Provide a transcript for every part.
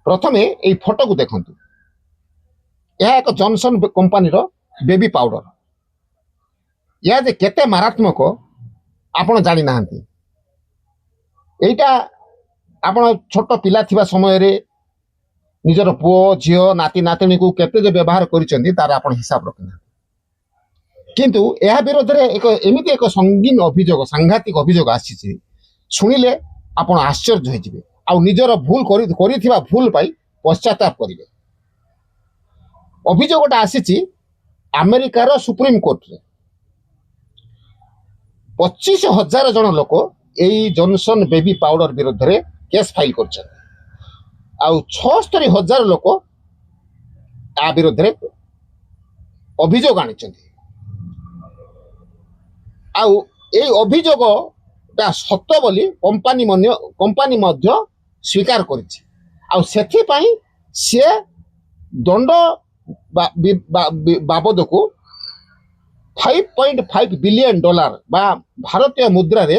ପ୍ରଥମେ ଏଇ ଫଟୋକୁ ଦେଖନ୍ତୁ। ଏହା ଏକ ଜନସନ କମ୍ପାନୀର ବେବି ପାଉଡର। ଏହା ଯେ କେତେ ମାରାତ୍ମକ, ଆପଣ ଜାଣିନାହାନ୍ତି। ଏଇଟା ଆପଣ ଛୋଟ ପିଲା ଥିବା ସମୟରେ ନିଜର ପୁଅ, ଝିଅ, ନାତି, ନାତୁଣୀକୁ କେତେ ଯେ ବ୍ୟବହାର କରିଛନ୍ତି, ତାର ଆପଣ ହିସାବ ରଖିନାହାନ୍ତି। କିନ୍ତୁ ଏହା ବିରୋଧରେ ଏକ ଏମିତି ଏକ ସଙ୍ଗୀନ ଅଭିଯୋଗ, ସାଂଘାତିକ ଅଭିଯୋଗ ଆସିଛି, ଶୁଣିଲେ ଆପଣ ଆଶ୍ଚର୍ଯ୍ୟ ହୋଇଯିବେ ଆଉ ନିଜର ଭୁଲ କରିଥିବା ଭୁଲ ପାଇଁ ପଶ୍ଚାତାପ କରିବେ। ଅଭିଯୋଗଟା ଆସିଛି ଆମେରିକାର ସୁପ୍ରିମକୋର୍ଟରେ। 25,000 ଜଣ ଲୋକ ଏଇ ଜନସନ ବେବି ପାଉଡର ବିରୁଦ୍ଧରେ କେସ୍ ଫାଇଲ କରିଛନ୍ତି ଆଉ 76,000 ଲୋକ ତା ବିରୁଦ୍ଧରେ ଅଭିଯୋଗ ଆଣିଛନ୍ତି। ଆଉ ଏଇ ଅଭିଯୋଗଟା ସତ ବୋଲି କମ୍ପାନୀ ମଧ୍ୟ ସ୍ୱୀକାର କରିଛି। ଆଉ ସେଥିପାଇଁ ସିଏ ଦଣ୍ଡ ବାବଦକୁ $5.5 billion ବା ଭାରତୀୟ ମୁଦ୍ରାରେ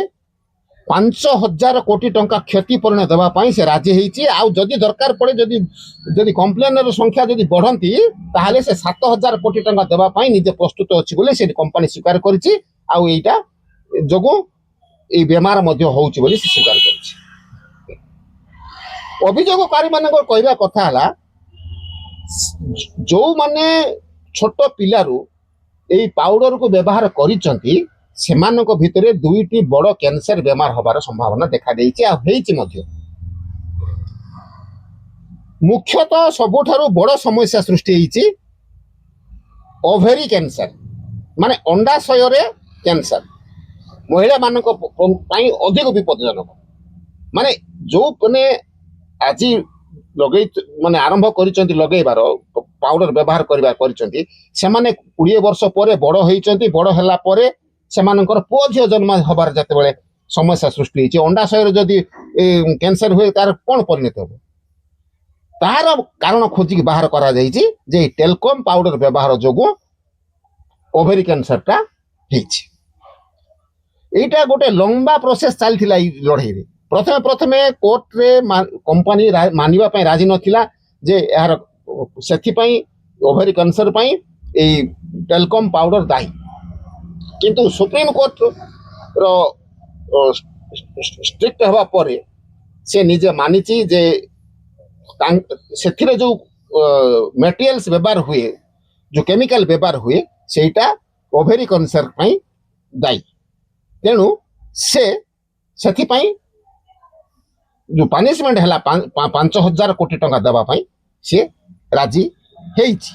5,000 କୋଟି ଟଙ୍କା କ୍ଷତିପୂରଣ ଦେବା ପାଇଁ ସେ ରାଜି ହେଇଛି। ଆଉ ଯଦି ଦରକାର ପଡ଼େ, ଯଦି ଯଦି କମ୍ପ୍ଲେନର ସଂଖ୍ୟା ଯଦି ବଢ଼ନ୍ତି, ତାହେଲେ ସେ 7,000 କୋଟି ଟଙ୍କା ଦେବା ପାଇଁ ନିଜେ ପ୍ରସ୍ତୁତ ଅଛି ବୋଲି ସେ କମ୍ପାନୀ ସ୍ୱୀକାର କରିଛି। ଆଉ ଏଇଟା ଯୋଗୁଁ ଏଇ ବେମାର ମଧ୍ୟ ହଉଛି ବୋଲି ସେ ସ୍ୱୀକାର କରିଛି। ଅଭିଯୋଗକାରୀ ମାନଙ୍କର କହିବା କଥା ହେଲା, ଯୋଉମାନେ ଛୋଟ ପିଲାରୁ ଏଇ ପାଉଡରକୁ ବ୍ୟବହାର କରିଛନ୍ତି, ସେମାନଙ୍କ ଭିତରେ ଦୁଇଟି ବଡ଼ କ୍ୟାନ୍ସର ବେମାର ହବାର ସମ୍ଭାବନା ଦେଖାଦେଇଛି ଆଉ ହେଇଛି ମଧ୍ୟ। ମୁଖ୍ୟତଃ ସବୁଠାରୁ ବଡ଼ ସମସ୍ୟା ସୃଷ୍ଟି ହେଇଛି ଓଭେରି କ୍ୟାନ୍ସର, ମାନେ ଅଣ୍ଡାଶୟରେ କ୍ୟାନ୍ସର। ମହିଳାମାନଙ୍କ ପାଇଁ ଅଧିକ ବିପଦଜନକ। ମାନେ ଯୋଉ ମାନେ ଆଜି ଲଗେଇ, ମାନେ ଆରମ୍ଭ କରିଛନ୍ତି ଲଗେଇବାର, ପାଉଡର ବ୍ୟବହାର କରିବା କରିଛନ୍ତି, ସେମାନେ 20 ବର୍ଷ ପରେ ବଡ଼ ହେଇଛନ୍ତି। ବଡ଼ ହେଲା ପରେ ସେମାନଙ୍କର ପୁଅ ଝିଅ ଜନ୍ମ ହବାର ଯେତେବେଳେ ସମସ୍ୟା ସୃଷ୍ଟି ହେଇଛି, ଅଣ୍ଡାଶୟରେ ଯଦି କ୍ୟାନ୍ସର ହୁଏ, ତାର କ'ଣ ପରିଣତି ହେବ? ତାହାର କାରଣ ଖୋଜିକି ବାହାର କରାଯାଇଛି ଯେ ଏଇ ଟେଲକମ୍ ପାଉଡର ବ୍ୟବହାର ଯୋଗୁଁ ଓଭେରି କ୍ୟାନ୍ସରଟା ହେଇଛି। ଏଇଟା ଗୋଟେ ଲମ୍ବା ପ୍ରୋସେସ ଚାଲିଥିଲା ଏଇ ଲଢ଼େଇରେ। ପ୍ରଥମେ ପ୍ରଥମେ କୋର୍ଟରେ କମ୍ପାନୀ ମାନିବା ପାଇଁ ରାଜି ନଥିଲା ଯେ ଏହାର ସେଥିପାଇଁ ଓଭେରି କ୍ୟାନ୍ସର ପାଇଁ ଏଇ ଟେଲକମ୍ ପାଉଡର ଦାୟୀ। କିନ୍ତୁ ସୁପ୍ରିମକୋର୍ଟର ଷ୍ଟ୍ରିକ୍ଟ ହେବା ପରେ ସେ ନିଜେ ମାନିଛି ଯେ ସେଥିରେ ଯୋଉ ମେଟେରିଆଲ୍ସ ବ୍ୟବହାର ହୁଏ, ଯୋଉ କେମିକାଲ ବ୍ୟବହାର ହୁଏ, ସେଇଟା ଓଭେରି କ୍ୟାନ୍ସର ପାଇଁ ଦାୟୀ। ତେଣୁ ସେ ସେଥିପାଇଁ ଯୋଉ ପାନିଶମେଣ୍ଟ ହେଲା, 5,000 କୋଟି ଟଙ୍କା ଦେବା ପାଇଁ ସିଏ ରାଜି ହେଇଛି।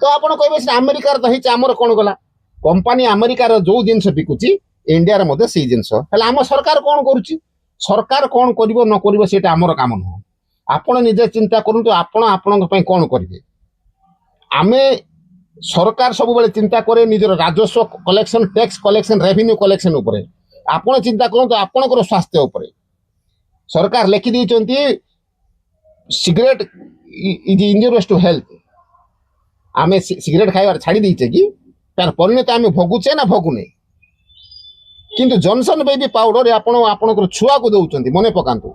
ତ ଆପଣ କହିବେ, ସେଟା ଆମେରିକାର ତ ହେଇଛି, ଆମର କ'ଣ ଗଲା? କମ୍ପାନୀ ଆମେରିକାର ଯୋଉ ଜିନିଷ ବିକୁଛି, ଇଣ୍ଡିଆରେ ମଧ୍ୟ ସେଇ ଜିନିଷ। ହେଲେ ଆମ ସରକାର କ'ଣ କରୁଛି? ସରକାର କ'ଣ କରିବ ନ କରିବ, ସେଇଟା ଆମର କାମ ନୁହଁ। ଆପଣ ନିଜେ ଚିନ୍ତା କରନ୍ତୁ, ଆପଣ ଆପଣଙ୍କ ପାଇଁ କ'ଣ କରିବେ। ଆମେ ସରକାର ସବୁବେଳେ ଚିନ୍ତା କରେ ନିଜର ରାଜସ୍ୱ collection, tax collection, revenue collection ଉପରେ। ଆପଣ ଚିନ୍ତା କରନ୍ତୁ ଆପଣଙ୍କର ସ୍ୱାସ୍ଥ୍ୟ ଉପରେ। ସରକାର ଲେଖି ଦେଇଛନ୍ତି, "Cigarette is injurious to health." ଆମେ ସିଗାରେଟ ଖାଇବାର ଛାଡ଼ି ଦେଇଛେ କି? ତାର ପରିଣତି ଆମେ ଭୋଗୁଛେ ନା ଭୋଗୁନେ? କିନ୍ତୁ ଜନସନ ବେବି ପାଉଡର ଆପଣ ଆପଣଙ୍କର ଛୁଆକୁ ଦଉଛନ୍ତି, ମନେ ପକାନ୍ତୁ।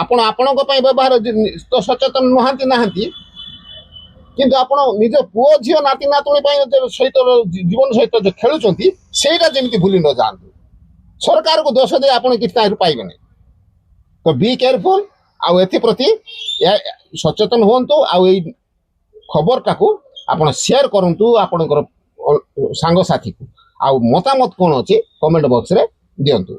ଆପଣ ଆପଣଙ୍କ ପାଇଁ ବ୍ୟବହାର ତ ସଚେତନ ନୁହାନ୍ତି ନାହାନ୍ତି, କିନ୍ତୁ ଆପଣ ନିଜ ପୁଅ, ଝିଅ, ନାତି, ନାତୁଣୀ ପାଇଁ ସହିତ ଜୀବନ ସହିତ ଯୋଉ ଖେଳୁଛନ୍ତି, ସେଇଟା ଯେମିତି ଭୁଲି ନ ଯାଆନ୍ତୁ। ସରକାରକୁ ଦୋଷ ଦେଇ ଆପଣ କିଛି ତାହିଁରୁ ପାଇବେନି। ତ ବି କେୟାରଫୁଲ ଆଉ ଏଥିପ୍ରତି ସଚେତନ ହୁଅନ୍ତୁ। ଆଉ ଏଇ ଖବରଟାକୁ ଆପଣ ସେୟାର କରନ୍ତୁ ଆପଣଙ୍କର ସାଙ୍ଗସାଥିକୁ। ଆଉ ମତାମତ କ'ଣ ଅଛି, କମେଣ୍ଟ ବକ୍ସରେ ଦିଅନ୍ତୁ।